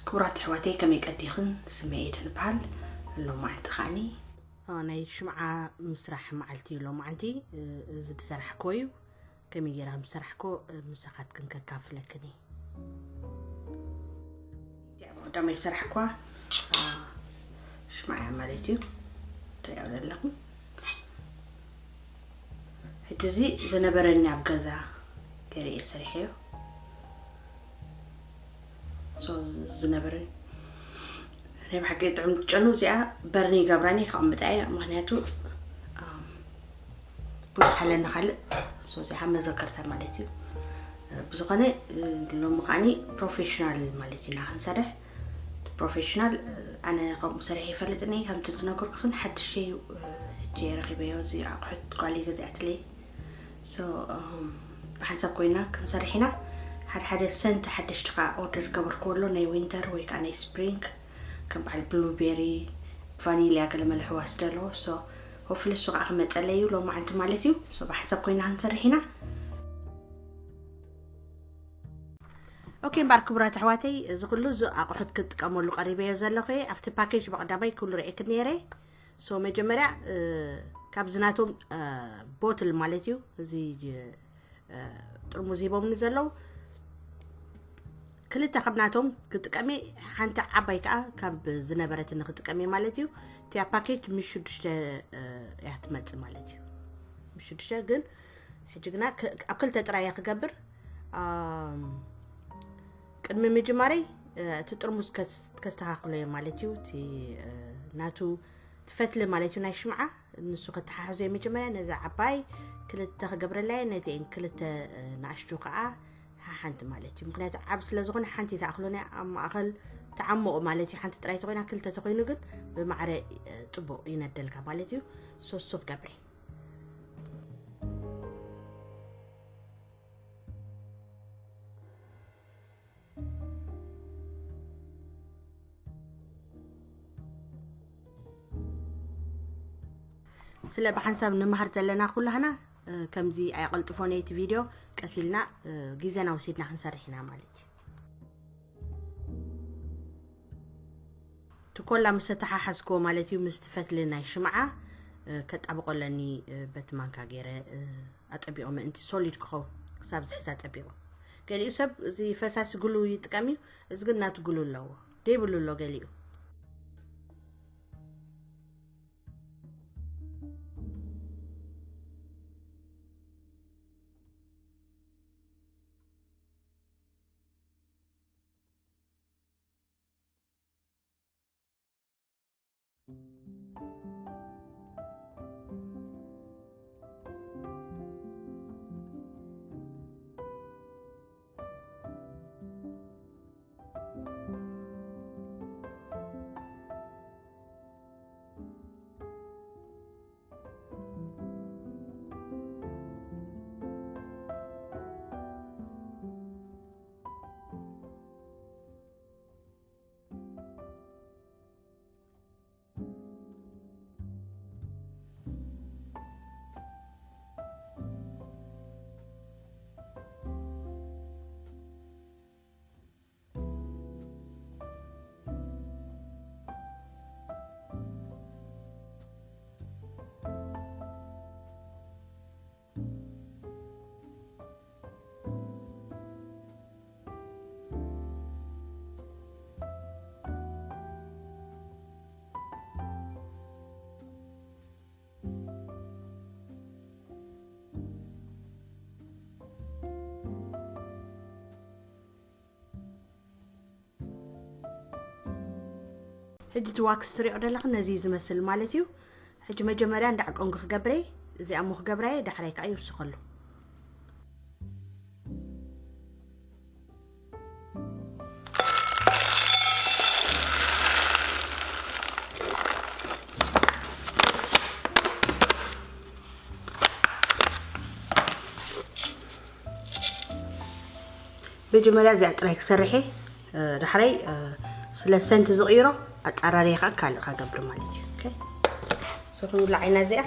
ክቡራት ኣሕዋተይ፣ ከመይ ቀዲኽን? ስመይ ኤደን እበሃል። ሎማዓንቲ ከዓኒ፣ አ፣ ናይ ሽምዓ ምስራሕ መዓልቲ እዩ። ሎማዓንቲ፣ እ፣ እዚ ዝሰራሕክዎ እዩ። ከመይ ገይረ ከም ዝሰራሕክዎ፣ እ፣ ምሳኻትክን ከካፍለክን እየ። እዚኣ ብቐዳማይ ዝሰራሕክዋ፣ አ፣ ሽምዓ እያ ማለት እዩ። ትሪኦ ዘለኹም። ሕጂ እዚ ዝነበረኒ ኣብ ገዛ ገይረ እየ ሰሪሐዮ። ሶ ዝነበረኒ ናይ ብሓቂ ጥዑም ጨኑ እዚኣ በርኒ ይገብራኒ ከቕምጣ እየ። ምኽንያቱ፣ ኣም፣ ብዙሕ ኣለኒ ካልእ። ሶ እዚኣ መዘከርታ ማለት እዩ። ብዝኾነ፣ ሎሚ ከዓኒ ፕሮፌሽናል ማለት ኢና ክንሰርሕ። ፕሮፌሽናል፣ ኣነ ከምኡ ሰሪሐ ይፈልጥኒ፣ ከምቲ ዝነገርኩኽን ሓድሽ እዩ፣ ሕጂ ረኺበዮ፣ እዚ ኣቑሑት ጓል እዩ ገዚኣትለይ። ሶ፣ እም፣ ብሓንሳብ ኮይና ክንሰርሕ ኢና። ሓደ ሓደ ሰንት ሓደሽቲ ከዓ ኦርደር ገበርክዎ ኣሎ፣ ናይ ዊንተር ወይ ከዓ ናይ ስፕሪንግ፣ ከም በዓል ብሉቤሪ፣ ቫኒልያ፣ ገለ መለ ሕዋስ ዘለዎ። ሶ፣ ሆፍሊ እሱ ከዓ ክመፀለይ እዩ ሎማዓንቲ ማለት እዩ። ሶ፣ ብሓንሳብ ኮይና ክንሰርሕ ኢና። ኦኬ፣ እምበኣር ክቡራት ኣሕዋተይ፣ እዚ ኩሉ እዚ ኣቑሑት ክጥቀመሉ ቀሪበዮ ዘለኹ እየ። ኣብቲ ፓኬጅ ብቐዳማይ ኩሉ ርኤክን ነይረ። ሶ፣ መጀመርያ፣ እ፣ ካብዚ ናቶም፣ እ፣ ቦትል ማለት እዩ፣ እዚ፣ እ፣ ጥርሙዝ ሂቦምኒ ዘለዉ፣ ክልተ ካብ ናቶም ክጥቀም እየ፣ ሓንቲ ዓባይ ከኣ ካብ ዝነበረትኒ ክጥቀም እየ ማለት እዩ። እቲ ኣብ ፓኬጅ ምስ ሽዱሽተ፣ እ፣ እያ ትመጽእ ማለት እዩ። ምስ ሽዱሽተ ግን፣ ሕጂ ግና ክ-፣ ኣብ ክልተ ጥራይ እየ ክገብር። ኣም፣ ቅድሚ ምጅማረይ፣ እ፣ እቲ ጥርሙዝ ከስ-፣ ከስተኻኽሎ እየ ማለት እዩ። እቲ፣ እ፣ ናቱ፣ እቲ ፈትሊ ማለት እዩ ናይ ሽምዓ፣ ንሱ ከተሓሕዞ እየ መጀመርያ። ነዛ ዓባይ ክልተ ክገብረላ እየ፣ ነዚአን ክልተ፣ እ፣ ንኣሽቱ ከዓ ሓሓንቲ ማለት እዩ። ምኽንያቱ ዓብ ስለ ዝኾነ ሓንቲ ትኣኽሎና እያ። ኣብ ማእኸል ተዓሙቕ ማለት እዩ። ሓንቲ ጥራይ ተኾይና፣ ክልተ ተኾይኑ ግን ብማዕረ፣ እ፣ ጽቡቕ ይነደልካ ማለት እዩ። ሶሱ ክገብር እየ። ስለ ብሓንሳብ ንምሃር ዘለና ኩላህና፣ እ፣ ከምዚ ኣየቐልጥፎን እቲ ቪድዮ፣ ቀስ ኢልና፣ እ፣ ግዜና ወሲድና ክንሰርሕ ኢና ማለት እዩ። እቲ ኮላ ምስ ተተሓሓዝክዎ ማለት እዩ፣ ምስቲ ፈትሊ ናይ ሽምዓ፣ እ፣ ከጣብቆ ኣለኒ፣ እ፣ በቲ ማንካ ገይረ፣ እ፣ ኣጸቢቑ ምእንቲ ሶሊድ ክኸውን፣ ክሳብ ዝሕዝ ኣጸቢቑ። ገሊኡ ሰብ እዚ ፈሳሲ ግሉ ይጥቀም እዩ፣ እዚ ግን ናቱ ግሉ ኣለዎ። ደይብሉ ኣሎ ገሊኡ። ሕጂ እቲ ዋክስ ትሪኦ ዘለኹ ነዚ እዩ ዝመስል ማለት እዩ። ሕጂ መጀመርያ እንዳዕቀንጉ ክገብረ እየ፣ እዚኣ እሞ ክገብራ እየ፣ ዳሕራይ ከዓ ይውስኸሉ። መጀመርያ እዚኣ ጥራይ ክሰርሕ እየ። እ፣ ዳሕራይ፣ እ፣ ስለ ሰንት ዝቕይሮ ኣጻራርየ ከዓ ካልእ ከገብር ማለት እዩ። ኦኬ። ሶ ክንብላ ዓይና እዚኣ።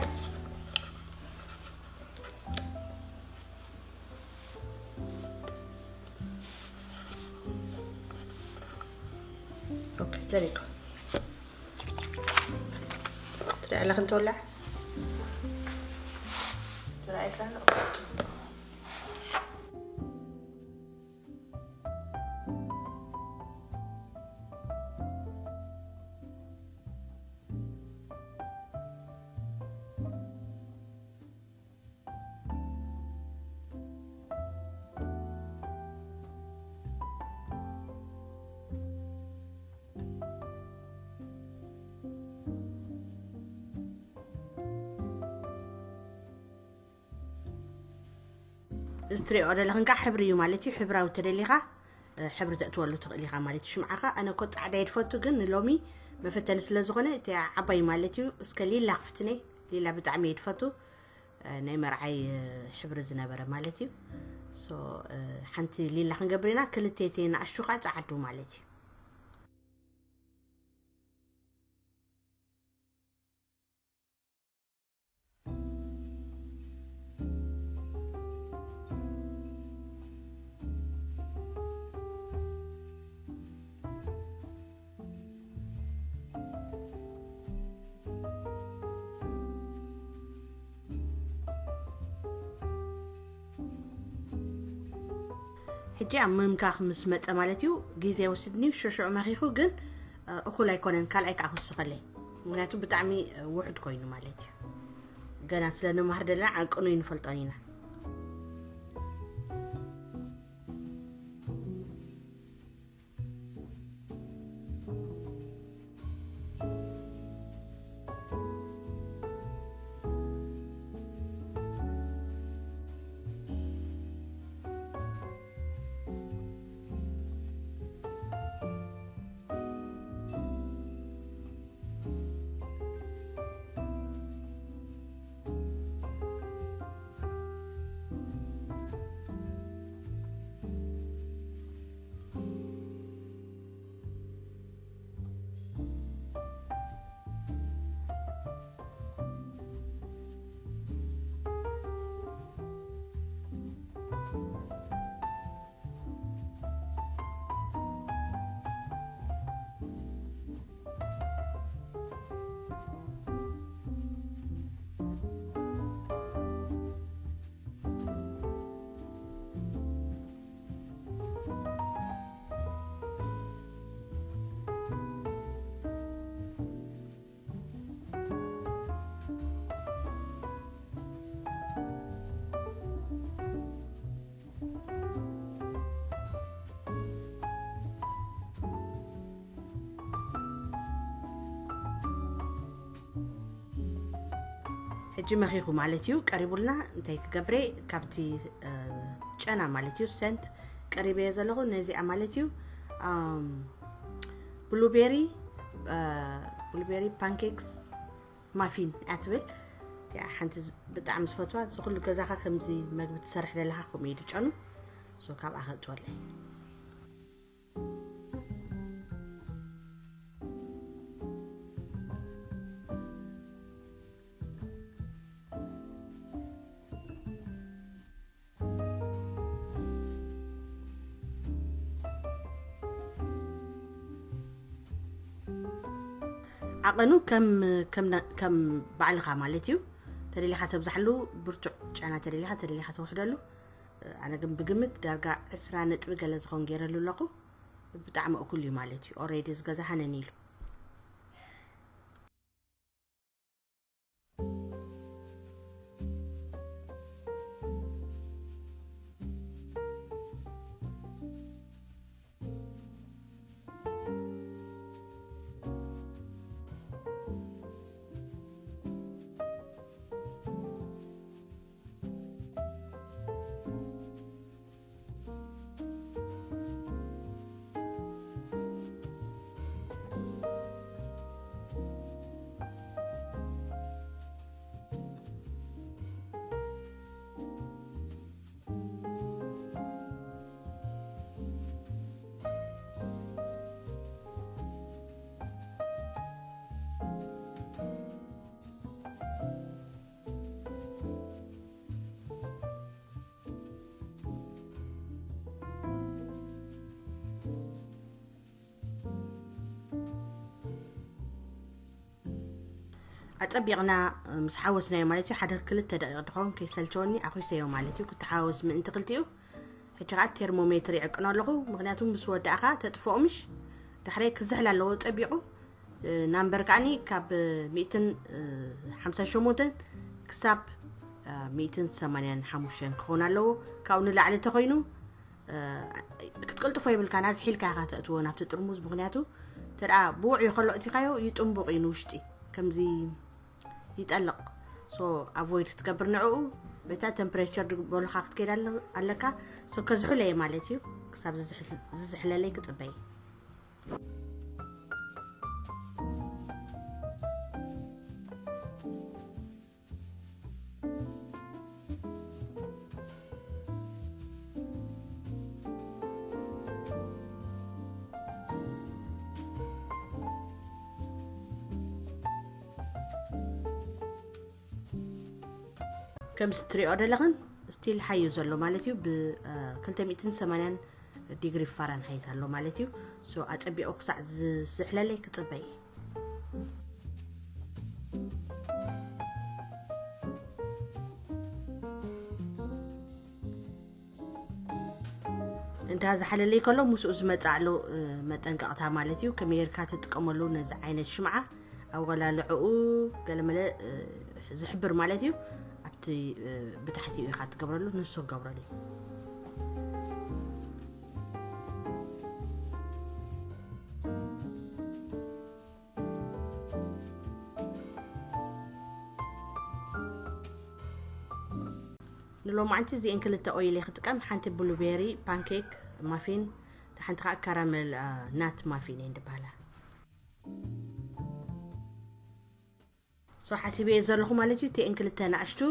ዘሪጋ ትሪኣ ኣለኽን ትወላዕ ትሪኣ ኣይከኣል። እዚ ትሪኦ ዘለኽን ከዓ ሕብሪ እዩ ማለት እዩ። ሕብራዊ ተደሊኻ ሕብሪ ተእትወሉ ትኽእል ኢኻ ማለት እዩ። ሽምዓኻ ኣነ እኮ ፃዕዳ እየ ዝፈቱ፣ ግን ንሎሚ መፈተኒ ስለ ዝኾነ እቲ ዓባይ ማለት እዩ። እስከ ሊላ ክፍትነይ፣ ሊላ ብጣዕሚ እየ ዝፈቱ። ናይ መርዓይ ሕብሪ ዝነበረ ማለት እዩ። ሶ ሓንቲ ሊላ ክንገብር ኢና፣ ክልተ እቲ ንኣሽቱ ከዓ ፃዓዱ ማለት እዩ። ሕጂ ኣብ ምምካኽ ምስ መፀ ማለት እዩ፣ ግዜ ወስድኒ ሽዑ መኺኹ፣ ግን እኹል ኣይኮነን። ካልኣይ ከዓ ክውስኸለይ፣ ምክንያቱ ብጣዕሚ ውሕድ ኮይኑ ማለት እዩ። ገና ስለ ንመሃር ዘለና ዓቅኑ ይንፈልጦን ኢና። ሕጂ መኺኹ ማለት እዩ፣ ቀሪቡልና። እንታይ ክገብረ? ካብቲ ጨና ማለት እዩ፣ ሰንት ቀሪበዮ ዘለኹ ነዚኣ ማለት እዩ። ብሉቤሪ ብሉቤሪ ፓንኬክስ ማፊን እያ ትብል። እቲኣ ሓንቲ ብጣዕሚ ዝፈትዋ፣ እዚ ኩሉ ገዛኻ ከምዚ መግቢ ትሰርሕ ዘለኻ ከምኡ እዩ ድጨኑ። ሶ ካብኣ ከእትወለይ። ዓቐኑ ከም ከም ና- ከም ባዕልኻ ማለት እዩ። ተደሊኻ ተብዛሕሉ ብርቱዕ ጨና ተደሊኻ ተደሊኻ ተውሕደሉ። ኣነ ግን ብግምት ዳርጋ ዕስራ ነጥቢ ገለ ዝኾን ገይረሉ ኣለኹ። ብጣዕሚ እኩል እዩ ማለት እዩ። ኦሬዲ ዝገዛ ሃነን ኢሉ። ኣጸቢቕና ምስ ሓወስናዮ ማለት እዩ፣ ሓደ ክልተ ደቂቕ ድኸውን ከይሰልቸወኒ ኣኹሰዮ ማለት እዩ። ክተሓወስ ምእንቲ ክልቲኡ። ሕጂ ከዓ ቴርሞሜትር ይዕቅኖ ኣለኹ፣ ምኽንያቱ ምስ ወዳእኻ ተጥፍኦ ምሽ። ዳሕራይ ክዝሕል ኣለዎ ጸቢቑ። ናምበር ከዓኒ ካብ ሚእትን ሓምሳን ሸሞንተን ክሳብ ሚእትን ሰማንያን ሓሙሽተን ክኸውን ኣለዎ። ካብኡ ንላዕሊ ተኮይኑ ክትቅልጥፎ የብልካን፣ ኣዝሒልካ ኢኻ ተእትዎ ናብቲ ጥርሙዝ። ምኽንያቱ እንተ ደኣ ብውዑይ ከሎ እቲኻዮ ይጥንቡቕ እዩ ንውሽጢ፣ ከምዚ ይጠልቕ። ሶ ኣቮይድ ክትገብር ንዕኡ፣ በታ ቴምፕሬቸር ድበሉኻ ክትከይድ ኣለ- ኣለካ። ሶ ከዝሕሎ እየ ማለት እዩ። ክሳብ ዝዝሕ- ዝዝሕለለይ ክጽበይ። ከም እትሪኦ ዘለኽን ስቲል ሓዩ ዘሎ ማለት እዩ። ብ ክልተ ሚእትን ሰማንያን ዲግሪ ፋራንሃይት ኣሎ ማለት እዩ። ሶ ኣጸቢቑ ክሳዕ ዝስሕለለይ ክጽበይ። እንዳ ዝሓለለይ ከሎ ምስኡ ዝመጽእ ኣሎ መጠንቀቕታ ማለት እዩ። ከመይ ጌርካ ትጥቀመሉ ነዚ ዓይነት ሽምዓ፣ ኣወላልዕኡ ገለመለ ዝሕብር ማለት እዩ። ኣብቲ ብታሕቲኡ ኢኻ ትገብረሉ፣ ንሱ ክገብረሉ። ንሎማዓንቲ እዚኤን ክልተ ኦይል እየ ክጥቀም። ሓንቲ ብሉቤሪ ፓንኬክ ማፊን፣ እታ ሓንቲ ከዓ ካራመል ናት ማፊን እየን ዝበሃላ። ሶ ሓሲበ እየ ዘለኹ ማለት እዩ። እቲኤን ክልተ ንኣሽቱ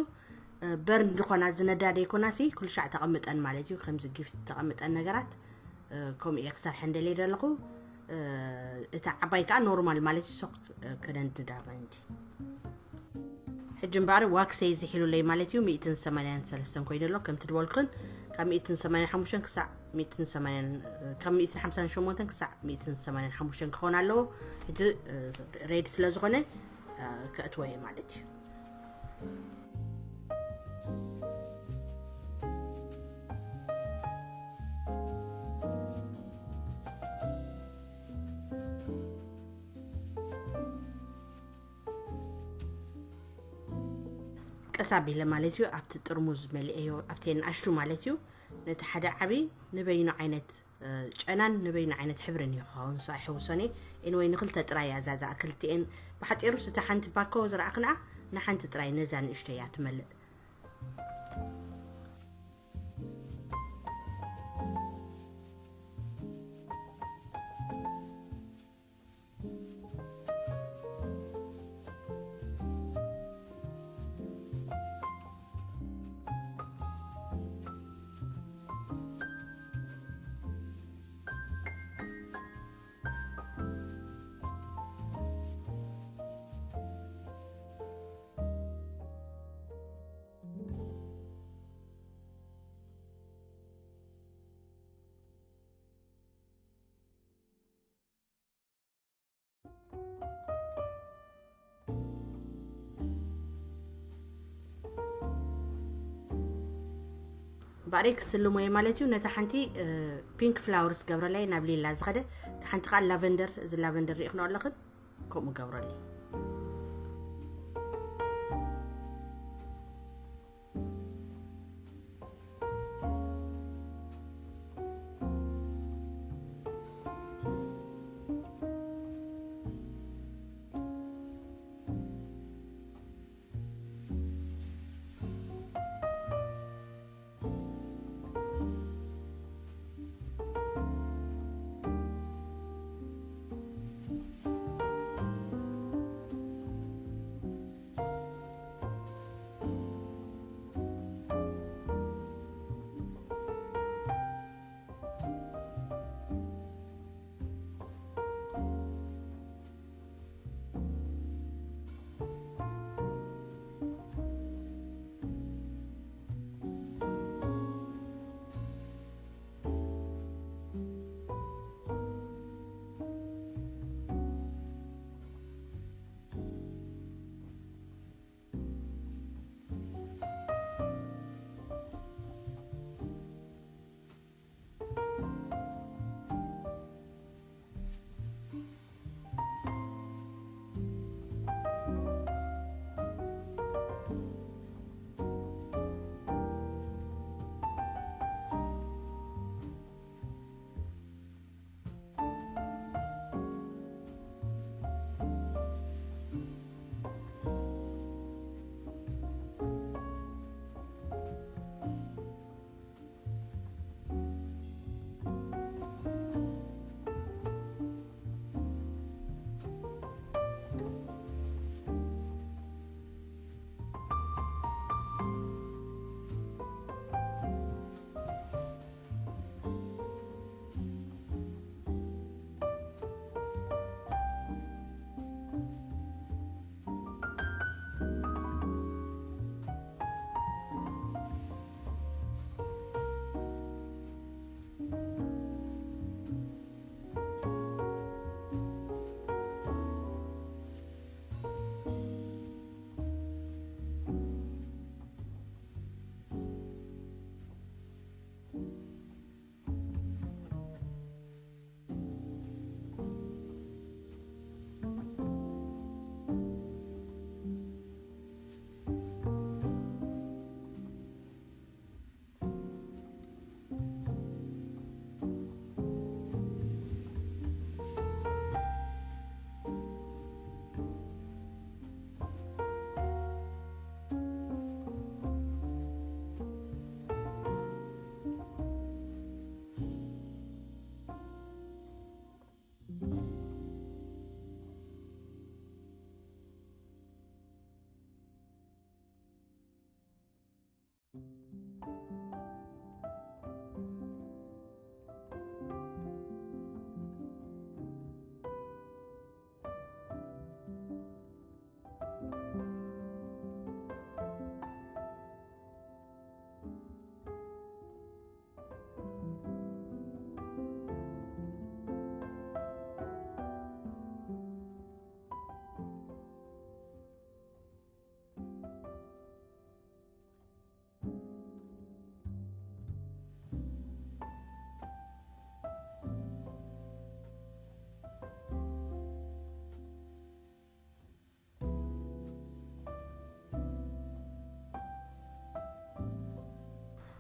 በርን ዝኾና ዝነዳደ ይኮናሲ ኩሉ ሻዕ ተቐምጠን ማለት እዩ። ከምዚ ጊፍት ተቐምጠን ነገራት ከምኡ እየ ክሰርሐ እንደልየ ዘለኹ። እታ ዓባይ ከዓ ኖርማል ማለት እዩ። ሶ ክነንድዳ ባንቲ ሕጂ እምበኣር ዋክሰይ ዝሒሉለይ ማለት እዩ። ሚእትን ሰማንያን ሰለስተን ኮይኑ ኣሎ። ከምቲ ድበልኩን ካብ ሚእትን ሰማንያን ሓሙሽተን ክሳዕ ሚእትን ሰማንያን፣ ካብ ሚእትን ሓምሳን ሸሞንተን ክሳዕ ሚእትን ሰማንያን ሓሙሽተን ክኸውን ኣለዎ። ሕጂ ሬድ ስለ ዝኾነ ከእትዎ እየ ማለት እዩ። ቀስ ኣቢለ ማለት እዩ ኣብቲ ጥርሙዝ መሊኤዮ፣ ኣብተን ንኣሽቱ ማለት እዩ። ነቲ ሓደ ዓቢ ንበይኑ ዓይነት ጨናን ንበይኑ ዓይነት ሕብርን እዩ ክኸውን። ሶ ኣይሕውሶን እየ። ኤንወይ ንክልተ ጥራይ እያ እዛ ዝኣክል እቲኤን። ብሓፂሩስ እታ ሓንቲ ባኮ ዝረኣኽንኣ ንሓንቲ ጥራይ ነዛ ንእሽቶ እያ ትመልእ። ባዕደይ ክስልሞ እየ ማለት እዩ። ነታ ሓንቲ ፒንክ ፍላወርስ ገብረላይ ናብ ሊላ ዝኸደ፣ እታ ሓንቲ ከዓ ላቨንደር፣ እዚ ላቨንደር ሪእኽኖ ኣለኽን ከምኡ ገብረለይ።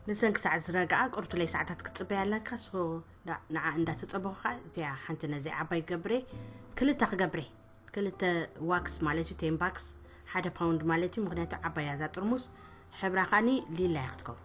ንሰን ክሳዕ ዝረግኣ ቅርቱለይ ሰዓታት ክትፅበያ ኣለካ። ንዓ እንዳተፀበኹ ከዓ እዚኣ ሓንቲ ነዚ ዓባይ ገብሬ ክልተ ክገብሬ ክልተ ዋክስ ማለት እዩ፣ ቴን ባክስ ሓደ ፓውንድ ማለት እዩ። ምክንያቱ ዓባያ እዛ ጥርሙስ ሕብራ ከዓኒ ሊላ እያ ክትከውን።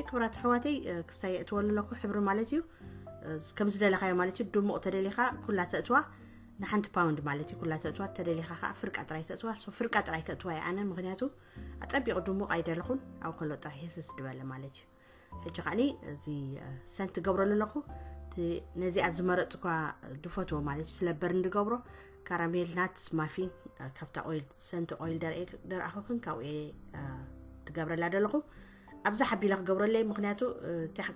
ክብራት ኣሕዋተይ፣ ክስታይ የእትወሉ ኣለኩ ሕብሪ ማለት እዩ። ከም ዝደለካዮ ማለት እዩ። ድሙቕ ተደሊካ ኩላ ተእትዋ፣ ንሓንቲ ፓውንድ ማለት እዩ። ኩላ ተእትዋ፣ ተደሊካ ከዓ ፍርቃ ጥራይ ተእትዋ። ፍርቃ ጥራይ ከእትዋ እየ ኣነ፣ ምክንያቱ ኣፀቢቑ ድሙቕ ኣይደለኹን። ኣብ ከሎ ጥራይ ህስስ ዝበለ ማለት እዩ። ሕጂ ከዓኒ እዚ ሰንት ገብረሉ ኣለኹ። ነዚኣ ዝመረፅኳ ድፈትዎ ማለት እዩ። ስለ በርን ድገብሮ ካራሜል ናትስ ማፊን፣ ካብታ ኦይል ሰንት ኦይል ደርኣኹክን ካብኡ ትገብረላ ደለኹ። ኣብዛ ሓቢለ ክገብረለይ፣ ምክንያቱ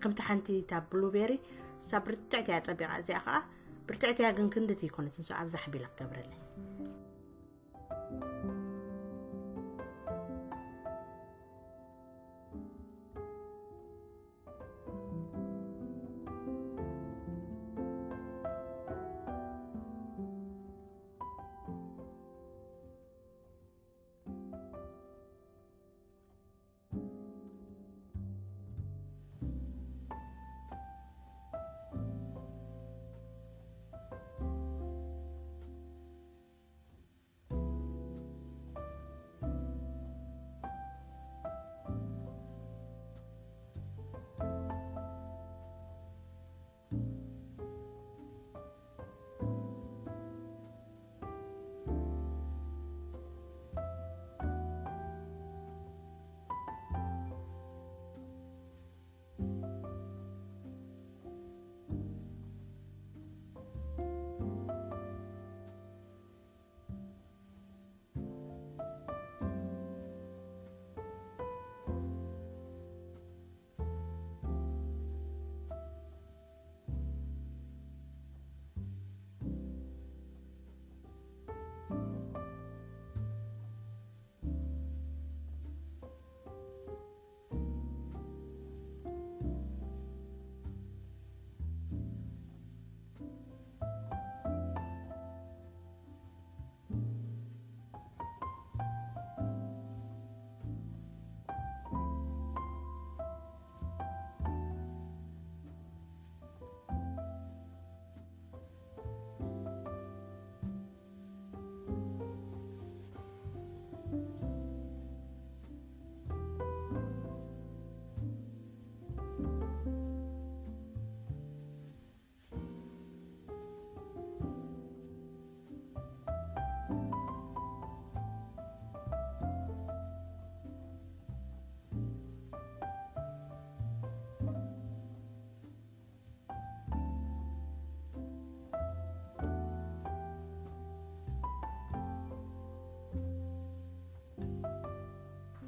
ከምቲ ሓንቲ እታ ብሉቤሪ ሳ ብርትዕቲ እያ ፀቢቓ፣ እዚኣ ከዓ ብርትዕቲ እያ ግን ክንድቲ ይኮነት። ንሱ ኣብዛ ሓቢለ ክገብረለይ።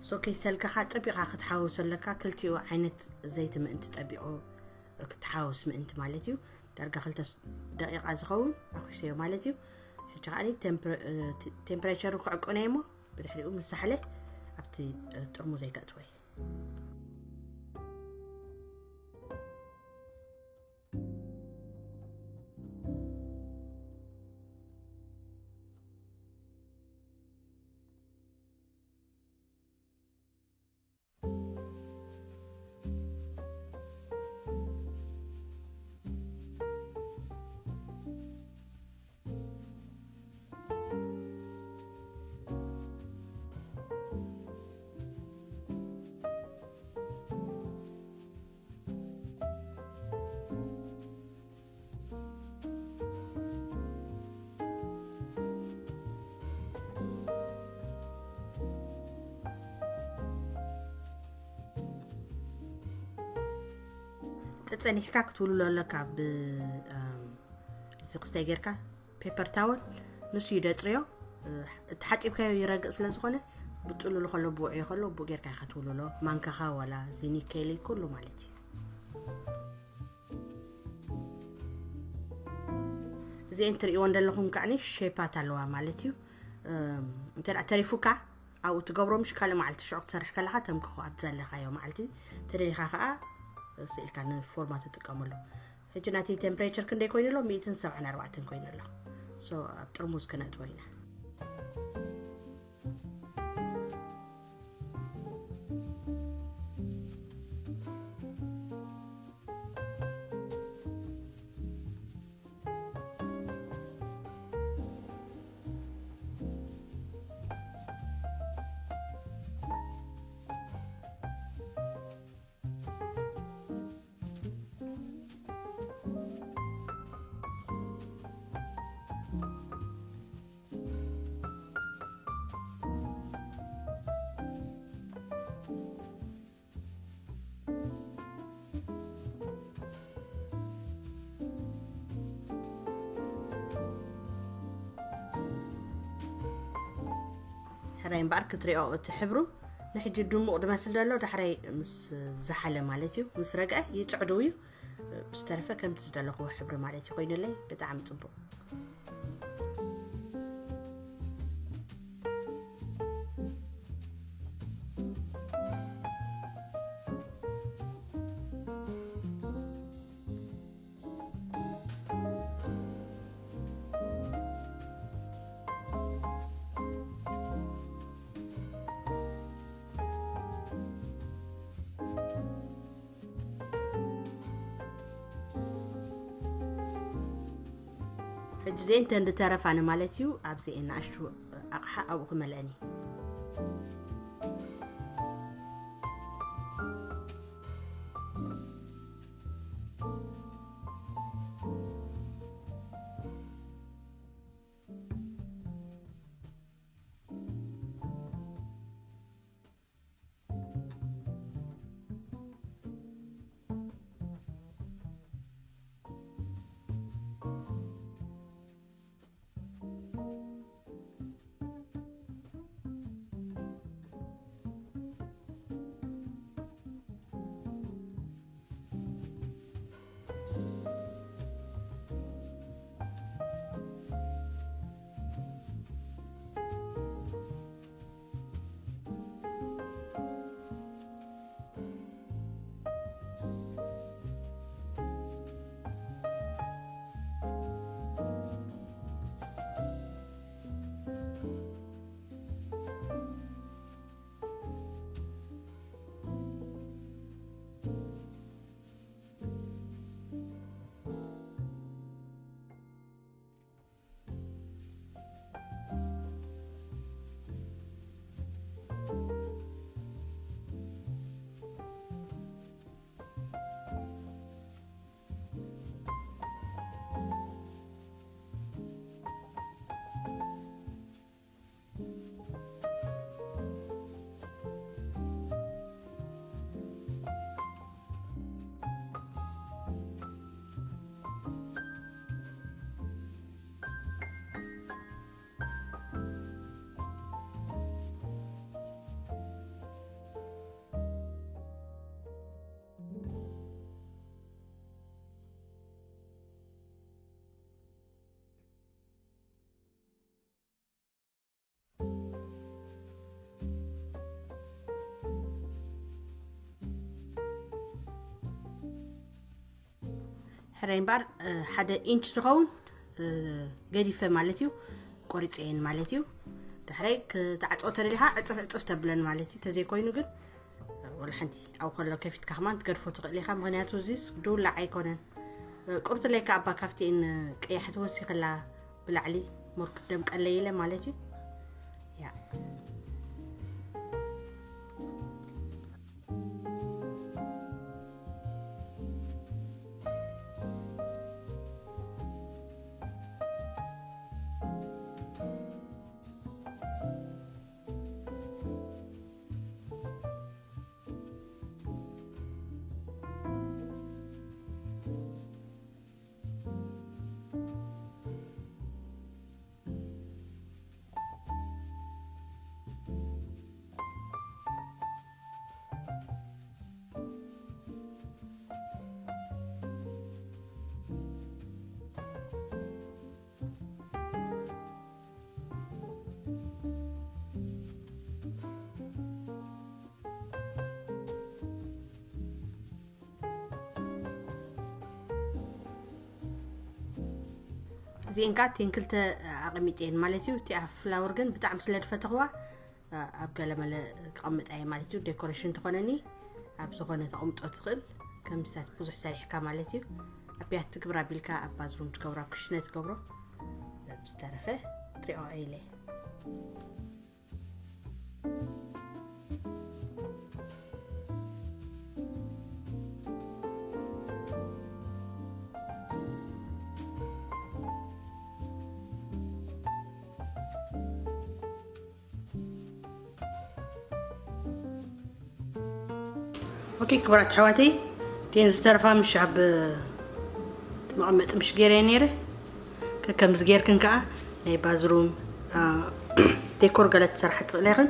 ሶ ከይሰልከኻ ጸቢቓ ክትሓውሶ ኣለካ። ክልቲኡ ዓይነት ዘይቲ ምእንቲ ጸቢቑ ክትሓውስ ምእንቲ ማለት እዩ። ዳርጋ ክልተ ደቂቓ ዝኸውን ኣኩሰዮ ማለት እዩ። ሕጂ ከዓ ቴምፕሬቸሩ ክዕቁነ እሞ ብድሕሪኡ ምስ ሳሕለ ኣብቲ ጥርሙዘይ ከእትወይ። ተጸኒሕካ ክትውልሎ ኣለካ። ብ እም፣ እዚ ክስታይ ጌርካ ፔፐር ታወል ንሱ እዩ ደጽርዮ። እ፣ እቲ ሓጺብካዮ ይረግእ ስለ ዝኾነ፣ ብጥሉሉ ከሎ፣ ብውዕዮ ከሎ ብኡ ጌርካ ኢኻ ትውልሎ። ማንካኻ ዋላ እዚ ኒኬሊ ኩሉ ማለት እዩ። እዚአን ትርእይወን ዘለኹም ከዓኒ ሼፓት ኣለዋ ማለት እዩ። እም፣ እንተ ደኣ ተሪፉካ ኣብኡ ትገብሮ፣ ምሽ ካልእ መዓልቲ ሽዑ ክትሰርሕ ከለኻ ተምክኾ ኣብ ዘለኻዮ መዓልቲ፣ ተደሊኻ ከኣ ስኢልካ ንፎርማት ትጥቀመሉ። ሕጂ ናቲ ቴምፕሬቸር ክንደይ ኮይኑ ኣሎ? ሚእትን ሰብዓን ኣርባዕተን ኮይኑ ኣሎ። ሶ ኣብ ጥርሙዝ ክነእትዎ ኢና። ሕራይ እምበኣር ክትሪኦ እቲ ሕብሩ ንሕጂ ድሙቕ ድመስል ዘሎ፣ ዳሕራይ ምስ ዝሓለ ማለት እዩ፣ ምስ ረግአ ይጽዕዱ እዩ። ብዝተረፈ ከምቲ ዝደለኽዎ ሕብሪ ማለት እዩ ኮይኑለይ፣ ብጣዕሚ ጽቡቕ። ሕጂ እዚአን ተን ዝተረፋኒ ማለት እዩ። ኣብዚአን ንኣሽቱ ኣቕሓ ኣብኡ ክመልአን እዩ። ሕራይ እምበኣር፣ እ፣ ሓደ ኢንች ዝኸውን፣ እ፣ ገዲፈ ማለት እዩ፣ ቆሪፀየን ማለት እዩ። ድሕረይ ክትዓፅኦ ተደሊኻ ዕፅፍ ዕፅፍ ተብለን ማለት እዩ። ተዘይኮይኑ ግን፣ እ፣ ወላ ሓንቲ ኣብኡ ከሎ ከፊትካ ከማን ትገድፎ ትኽእል ኢኻ። ምኽንያቱ እዚስ ድውላዕ ኣይኮነን። እ፣ ቁርትለይ ከኣ እባ ካብቲኤን ቀያሕቲ ወሲኸላ ብላዕሊ ሞርክ ደምቀለይ ኢለ ማለት እዩ። ያ። እዚኤን ከዓ ቴን ክልተ ኣቐሚጠ እየን ማለት እዩ። እቲኣ ፍላወር ግን ብጣዕሚ ስለ ዝፈተኽዋ ኣብ ገለመለ ክቐምጣ እየ ማለት እዩ። ዴኮሬሽን ትኾነኒ ኣብ ዝኾነ ተቐምጦ ትኽእል። ከምስታት ብዙሕ ሰሪሕካ ማለት እዩ። ኣብ ቢያቲ ትግብራ ቢልካ ኣብ ባዝሩም ትገብሮ ኣብ ክሽነ ትገብሮ። ዝተረፈ ትሪኦ ኢለ። ኦኬ ክቡራት ኣሕዋተይ፣ እተን ዝተረፋ ምሽ ኣብ መቐመጢ ምሽ ገይረ ነይረ። ከከምዚ ጌርክን ከዓ ናይ ባዝሩም ዴኮር ገለ ትሰርሓ ትኽእላ ኢኽን።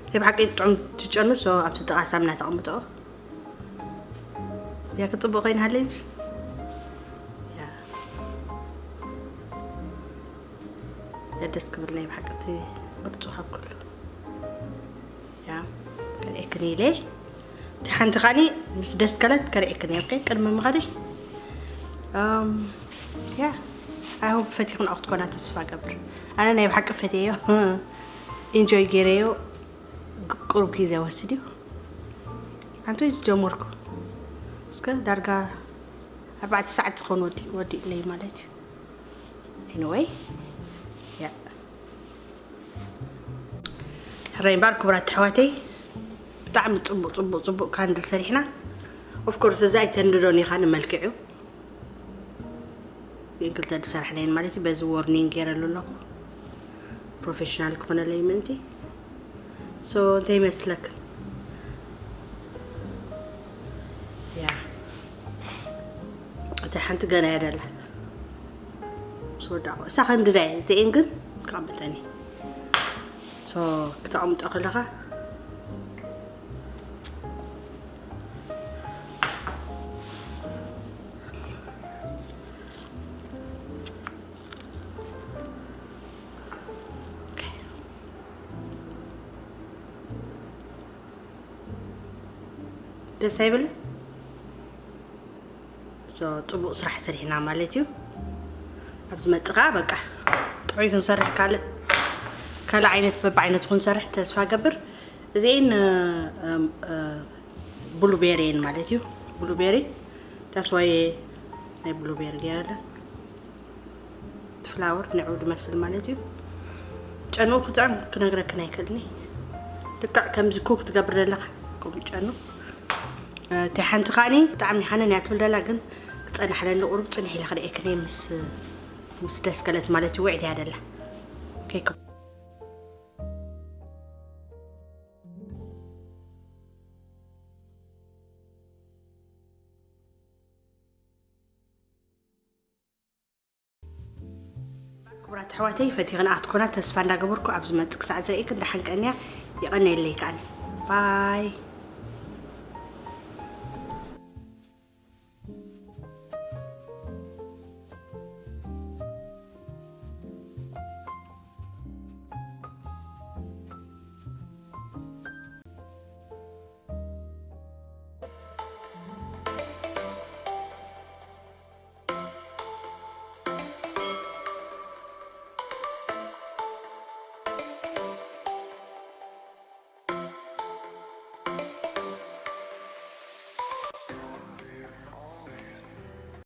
ናይ ብሓቂ ጥዑም ትጨኑ። ሶ ኣብቲ ጥቓ ሳምና ተቐምጥኦ። ያ ክፅቡቕ ኮይና ሃለይ ምሽ ያ ያ ደስ ክብል ናይ ብሓቂ እቲ ቅርፁ ካብ ኩሉ ያ ከርእየክን ኢለ። እቲ ሓንቲ ካኒ ምስ ደስ ከለት ከርእየክን እየ። ኦኬ ቅድሚ ምኸደ ያ ኣይ ሆፕ ፈቲኹን ኣኽትኮና ተስፋ ገብር። ኣነ ናይ ብሓቂ ፈትየዮ ኢንጆይ ገይረዮ። ቁሩብ ግዜ ወስድ እዩ። ሓንቲ ዝጀመርኩ እስከ ዳርጋ ኣርባዕተ ሰዓት ዝኾን ወዲ ወዲእለይ ማለት እዩ። ኤኒወይ ያ ሕራይ እምበኣር ክቡራት ኣሕዋተይ ብጣዕሚ ፅቡቅ ፅቡቅ ፅቡቅ ካንድል ሰሪሕና። ኦፍኮርስ እዚ ኣይተንድዶን ኢኻ ንመልክዕ እዩ። እዚን ክልተ ዝሰራሕናየን ማለት እዩ። በዚ ዎርኒንግ ገይረሉ ኣለኹ ፕሮፌሽናል ክኾነለይ ምእንቲ። ሶ እንታይ ይመስለክ? ያ እታ ሓንቲ ገና እያ ደላ ምስ ወዳእኩ እሳ ከንድዳ እየ እዚኤን ግን ክቐምጠን እየ። ሶ ክተቐምጦ ከለኻ ደስ ኣይብልን? ሶ ፅቡቅ ስራሕ ስሪሕና ማለት እዩ። ኣብ ዝመፅእ ከዓ በቃ ጥዑይ ክንሰርሕ ካልእ ካልእ ዓይነት በብዓይነቱ ክንሰርሕ ተስፋ ገብር። እዚኤን ብሉቤሪ እየን ማለት እዩ። ብሉቤሪ ታስዋየ ናይ ብሉቤሪ ገይረለን እቲ ፍላወር ንዕኡ ዝመስል ማለት እዩ። ጨንኡ ክጥዕም ክነግረክን ኣይክእልኒ። ልክዕ ከምዚ ኩክ ትገብር ዘለካ ከምኡ ጨኑ እቲ ሓንቲ ከዓኒ ብጣዕሚ ሃነን እያ ትብል ደላ ግን ክፀናሕ ለኒ ቁሩብ ፅንሕ ኢለ ክርእየክን እየ ምስ ምስ ደስከለት ማለት እዩ። ውዕት እያ ደላ ኦኬ። ክቡራት ኣሕዋተይ ፈቲኽን ኣትኮና ተስፋ እንዳገበርኩ ኣብ ዝመፅእ ክሳዕ ዝርእየክን ደሓን ቀንያ። ይቐነየለይ ከዓኒ ባይ።